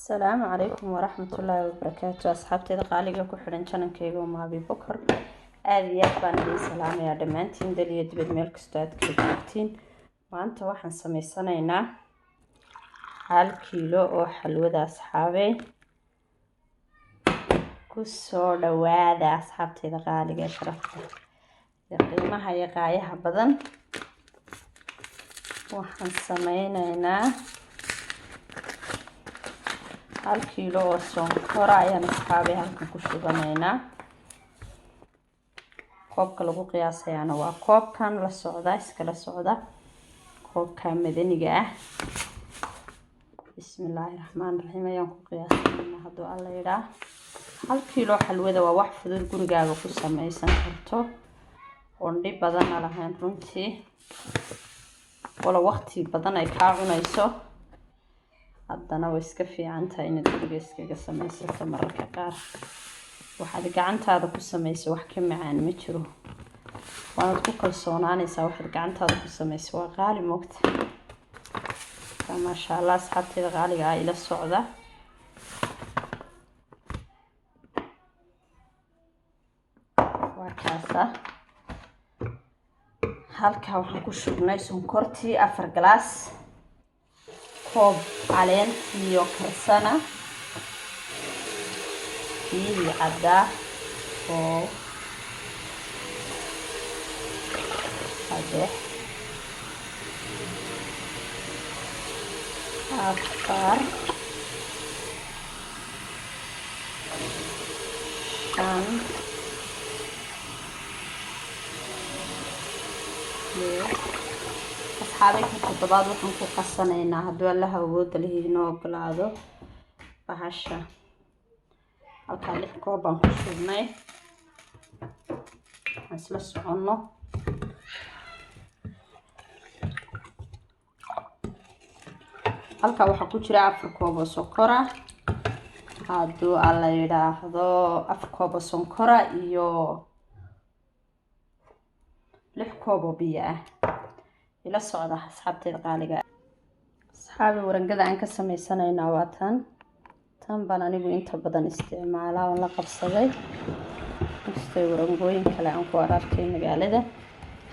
Asalaamu calaykum waraxmatullaahi wabarakaatu. Asxaabteeda qaaliga ku xidhan channelkayga Umu Abubakar, aada iyo aad baan idiin salaamayaa dhammaantiin, dal iyo dibad meel kastoo aad kala joogtiin. Maanta waxaan sameysanaynaa 1 kiilo oo xalwada. Asxaabey, kusoo dhawaada. Asxaabteeda qaaliga ee sharafta iyo qiimaha iyo qaayaha badan, waxaan sameyneynaa 1 kiilo oo sonkora ayaan, asxaabay, halkan ku shubanaynaa. Koobka lagu qiyaasayaana waa koobkan la socda, iskala socda koobka madaniga ah. Bismillaahi raxmaan raxiim ayaan ku qiyaasanayna hadduu Alla yidhaa. 1 kiilo xalwada waa wax fudud, gurigaaga ku sameysan karto oon dhib badanna lahayn runtii, walo waqti badan ay kaa cunayso, haddana way iska fiican tahay inaad guriga iskaga sameysato. Mararka qaar waxaad gacantaada ku sameyso wax ka macaan ma jiro, waanaad ku kalsoonaanaysaa. Waxaad gacantaada ku sameyso waa qaali, moogta. Maasha Allah, asxaabteeda qaaliga ah, ila socda. Waa kaasa, halkaa waxaan ku shubnay sonkortii, 4 galaas, koob caleentiiyo karsana, biyihii caddaa oo 3, 4, 5, 6. Asxaabay, ka toddobaad waxaan ku qasanaynaa, hadduu Allaha awooda lihi inoo ogolaado, bahasha. Halkaa 6 koob baan ku shubnay, aan isla soconno. Halkaa waxaa ku jira 4 koob oo sonkora, hadduu Alla yidhaahdo, 4 koob oo sonkora iyo 6 koob oo biyo ah. Ila socda, asxaabteeda qaaliga. Asxaabi, warangada aan ka sameysanaynaa waa tan. Tan baan anigu inta badan isticmaalaa oon la qabsaday, inkastoo warangooyin kale aan ku ararkay magaalada.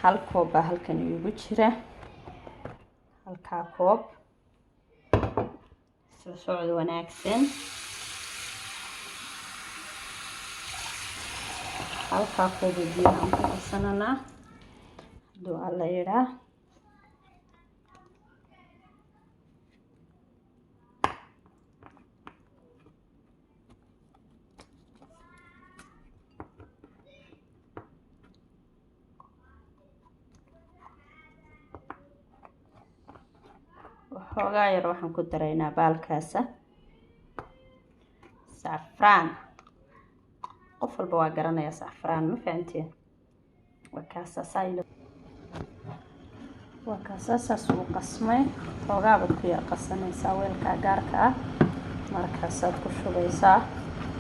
Hal koob baa halkan iigu jira, halkaa koob. Isla socod wanaagsan. Halkaa koob oo biyo aan ku qarsananaa, hadduu Alla yidhaa. Waxoogaa yar waxaan ku daraynaa baalkaasa sacfraan. Qof walba waa garanayaa sacfraan, ma fahanteen? Waa kaasaa, waa kaasaa, saas uu qasmay. Xoogaa baad ku yar qasanaysaa weelkaa gaarka ah, markaasaad ku shubaysaa.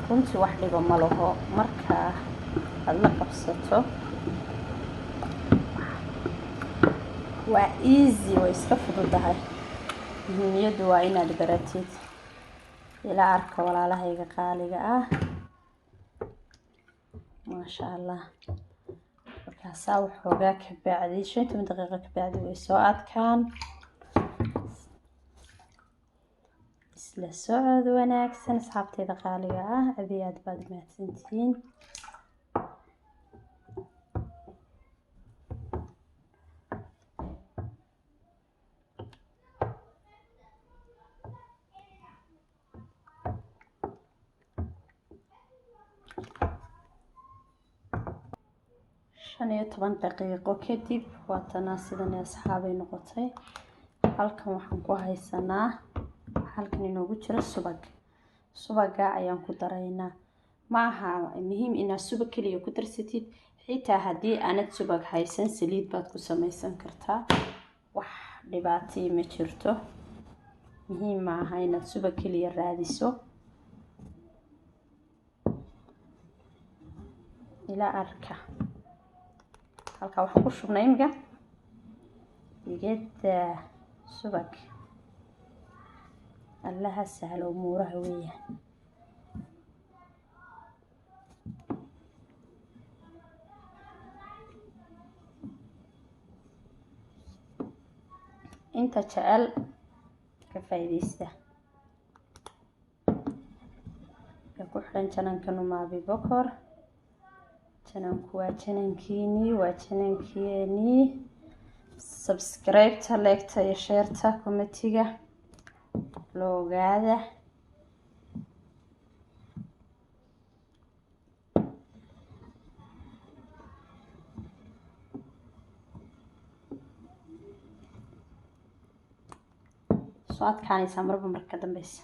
Runtii wax dhiba ma laho markaa aada la qabsato, waa easy, way iska fududahay. Muhiimiyaddu waa inaad baratid. Ila arka, walaalahayga qaaliga ah. Maasha Allah, markaasaa waxoogaa ka bacdi, 15 daqiiqo ka bacdi, way soo adkaan. Isla socod wanaagsan, asxaabteyda qaaliga ah, aad iyo aad baad mahadsantihiin. 15 daqiiqo kadib waatanaa sidan, asxaabay, noqotay. Halkan waxaan ku haysanaa, halkan inoogu jira subag. Subaga ayaan ku daraynaa. Ma aha muhiim inaad subag keliya ku darsatid, xitaa haddii aanad subag haysan saliid baad ku samaysan kartaa, wax dhibaatii ma jirto. Muhiim ma aha inaad subag keliya raadiso. Ila arka, halkaa waxaan ku shubnay imika igada subag. Allaha sahlo umuuraha weeyaan. Inta jecel ka faa'iidaysta ee ku xidhan channelka Numaabi Bokor. Channelku waa channelkiinii, waa channelkeenii. Subscribe-ta, like-ta iyo share-ta, comment-iga loo ogaada. Soo adkaanaysaa marba marka ka dambeysa.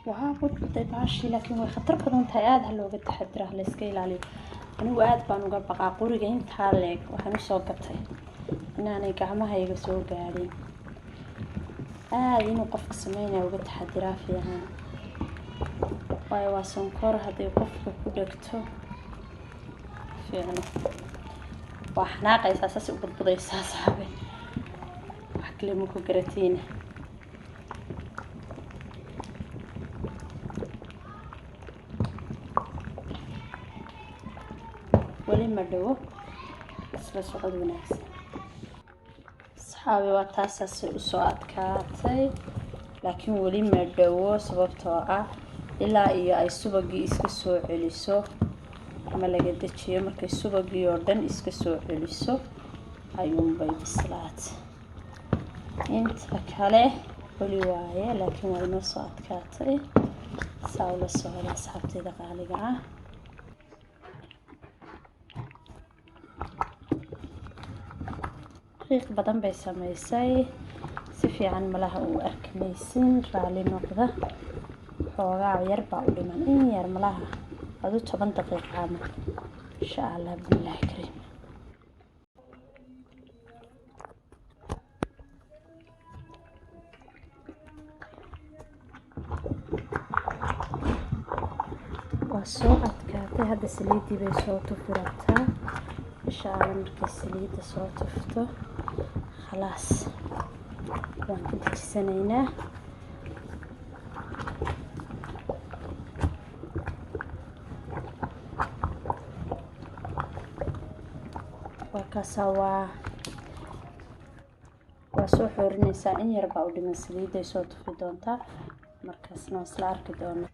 Waxaa ku dhintay baashii, laakiin way khatar badan tahay. Aada ha looga taxadira, ha la iska ilaaliyo. Anigu aada baan uga baqaa quriga intaa leeg. Waxaan usoo gatay inaanay gacmahayga soo gaadhin. Aada inuu qofka sameynaya uga taxadiraa fiican, waayo waa sonkor. Hadday qofka ku dhegto fiicno, waa xanaaqaysaa, saas u budbudaysaa. Saabe wax kale ma ku garatiina. Weli ma dhowo, isla socod wanaagsan, asxaabi. Waa taasaasay usoo adkaatay, laakiin weli ma dhowo, sababtoo ah ilaa iyo ay subagii iska soo celiso ama laga dejiyo. Markay subagii oo dhan iska soo celiso ayuunbay bislaatay. Inta kale weli waaye, laakiin waa inoo soo adkaatay. Saa ula socda, asxaabteyda qaaliga ah. Qiiq badan bay sameysay, si fiican malaha uu arkamaysin, raali noqda. Xoogaa yar baa u dhiman, in yar malaha, adu 10 daqiiqa camal, insha Allah, bismillahi kariim. Waa soo adkaatay hadda, saliiddii bay soo tufi rabtaa, insha Allah. Markay saliidda soo tufto, khalaas, waan ka dejisanaynaa. Waa kaasaa, waa soo xoorinaysaa. In yar baa u dhiman, saliidday soo tufi doontaa, markaasna waa isla arki doonaa.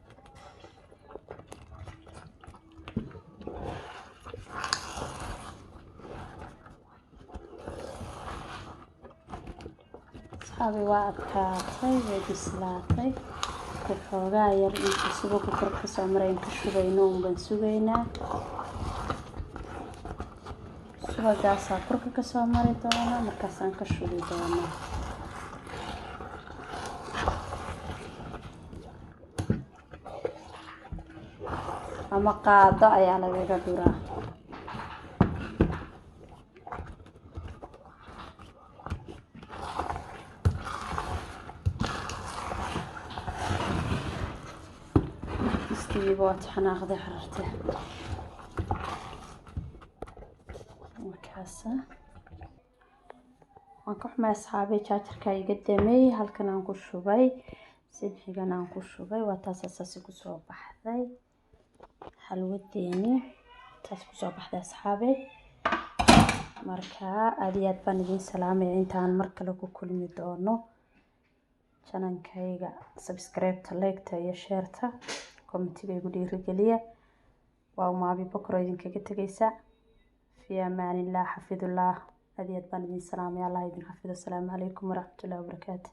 Asxaabi, waa adkaatay, way bislaatay. Waxoogaa yar inta subaga kor kasoo marayn ka shubayno un baan sugaynaa. Subagaasaa korka kasoo mari doona, markaasaan ka shubi doonaa. Ama qaado ayaa lagaga dhuraa. Istiiba waad xanaaqday, xararte markaasa. Waan ka xumay, asxaabay, jaajarka iga damay. Halkan aan ku shubay, sinxigan aan ku shubay. Waa taas, saasi kusoo baxday xalwadeeni, taas kusoo baxday, asxaabay. Marka aada iyo aad baan idiin salaamaya intaan mar kale ku kulmi doono. Channelkayga subscribe-ta, like-ta iyo share-ta, comment-iga igu dhiirigeliya. Waa Umaabi Bokor oo idinkaga tegaysa. Fi amaanillah, xafidullah. Aad iyo aad baan idin salaamaya. Allah idin xafido. Asalaamu calaykum waraxmatullahi wabarakaatu.